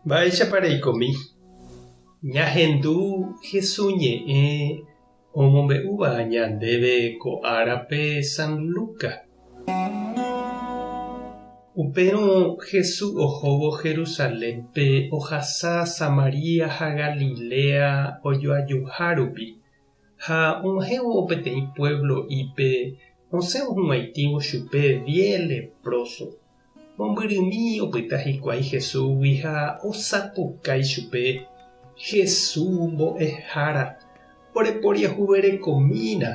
Mba'éichapa reikomi? Ñahendu Hesu ñe'ẽ omombe'úva ñandéve ko árape San Lucas. Upérõ Hesu ohóvo Jerusalénpe ohasa Samaria ha Galilea ojoajuha rupi, Ha og̃uahẽvo peteĩ pueblo'ípe osẽ ohug̃uaitĩvo chupe diez lepróso. Mombyrymi opyta hikuái Jesúsgui ha osapukái chupe, Jesús Mbo'ehára, oreporiahuverekomína!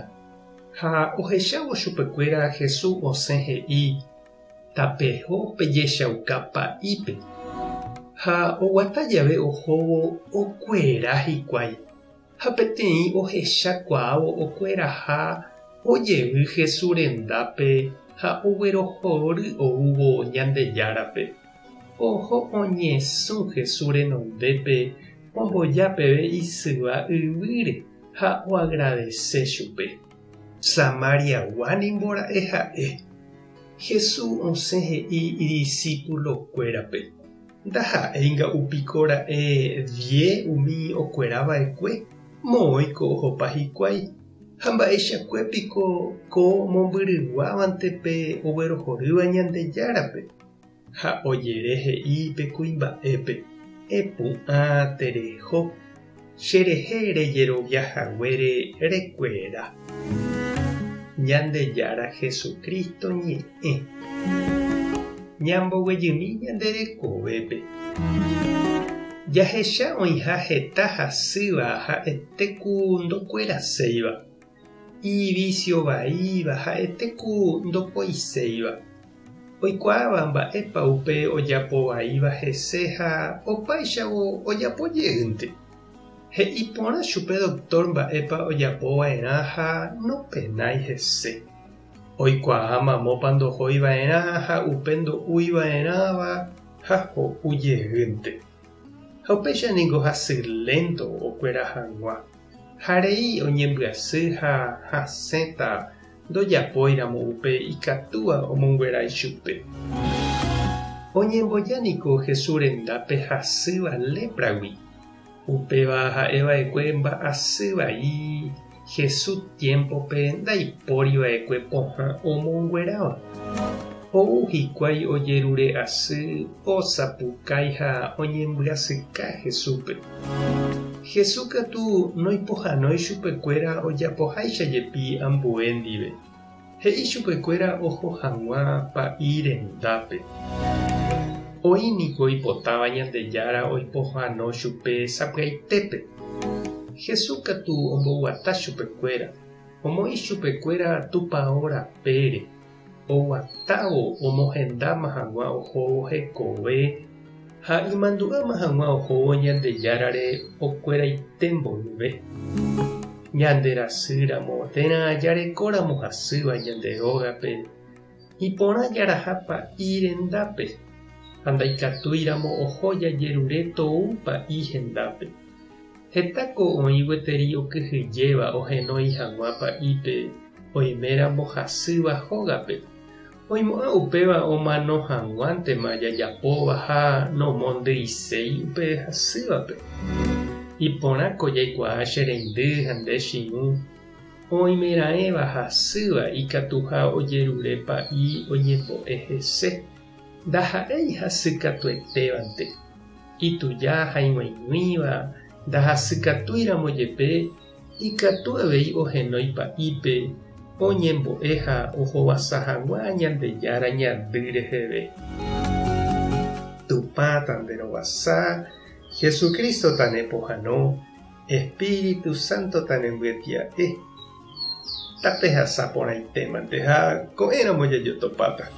Ha ohechávo chupekuéra Jesús osẽ he'i, Tapeho pejechauka pa'ípe. Ha oguata jave ohóvo okuera hikuái. Ha peteĩ ohecha kuaávo okueraha ojevy Jesús rendápe ha oguerohory oúvo Ñandejárape. Oho oñesũ Jesús renondépe omboja peve isyva yvýre ha oagradese chupe. Samariagua nimbo ra'e ha'e. Jesús osẽ he'i idisípulokuérape, Ndaha'éi nga'u piko ra'e die umi okuera va'ekue, moõiko ohopa hikuái, ha mba'eichakue piko ko mombyryguávante pe oguerohorýva Ñandejárape? Ha ojere he'i pe kuimba'épe, Epu'ã tereho, cherehe rejerovia haguére rekuera. Ñandejára Jesucristo ñe'ẽ. Ñamboguejymi ñande rekovépe. Jahecha oĩha heta hasýva ha'ete ku ndokueraséiva, ivísio vaíva ha'ete ku ndopoiséiva, oikuaáva mba'épa upe ojapo vaíva hese ha opáichavo ojapo jeýnte. He'i porã chupe doktór mba'épa ojapo va'erã ha nopenái hese. Oikuaa mamópa ndohói va'erã ha upe ndo'úi va'erãva ha ho'u jeýnte. Ha upéicha ningo hasy lénto okuera hag̃ua. Ha rei oñembyasy ha hasẽta ndojapóiramo upe ikatúva omonguera ichupe. Oñemboja niko Jesús rendápe hasýva lépragui. Upéva ha'e va'ekue mba'asy vai Jesús tiémpope ndaipóri va'ekue pohã omongueráva. Ou hikuái ojerure asy, osapukái ha oñembyasyka Jesúspe. Jesús katu noipohãnói chupekuéra ojapoháicha jepi ambue ndive. He'i chupekuéra oho hag̃ua pa'i rendápe. Oĩ niko oipotáva Ñandejára oipohãno chupe sapy'aitépe. Jesús katu omboguata chupekuéra, omoĩ chupekuéra tupao rapére, oguatávo omohendáma hag̃ua ohóvo hekove ha imandu'áma hag̃ua ohóvo Ñandejárare okueraite mboyve. Ñanderasýramo térã jarekóramo hasýva ñande rógape, iporã jaraha pa'i rendápe, ha ndaikatúiramo oho jajerure tou pa'i hendápe. Hetáko oĩ gueteri okyhyjéva ohenói hag̃ua pa'ípe oiméramo hasýva hógape. Oimo'ã upéva omano hag̃uántema jajapóva ha nomondyiséi upe hasývape. Iporãko jaikuaa che reindy ha nde chiñu, oimeraẽva hasýva ikatuha ojerure pa'i oñembo'e hese. Ndaha'éi hasykatuetévante. Ituja ha ig̃uaig̃uíva ndahasykatúiramo jepe ikatu avei ohenói pa'ípe oñembo'e ha ohovasa hag̃ua Ñandejára ñandy reheve. Tupã tanderovasa, Jesucristo tanepohãno, Espíritu Santo tanembyetia'e. Tapehasa porãitémante ha ko'ẽramo jajotopáta.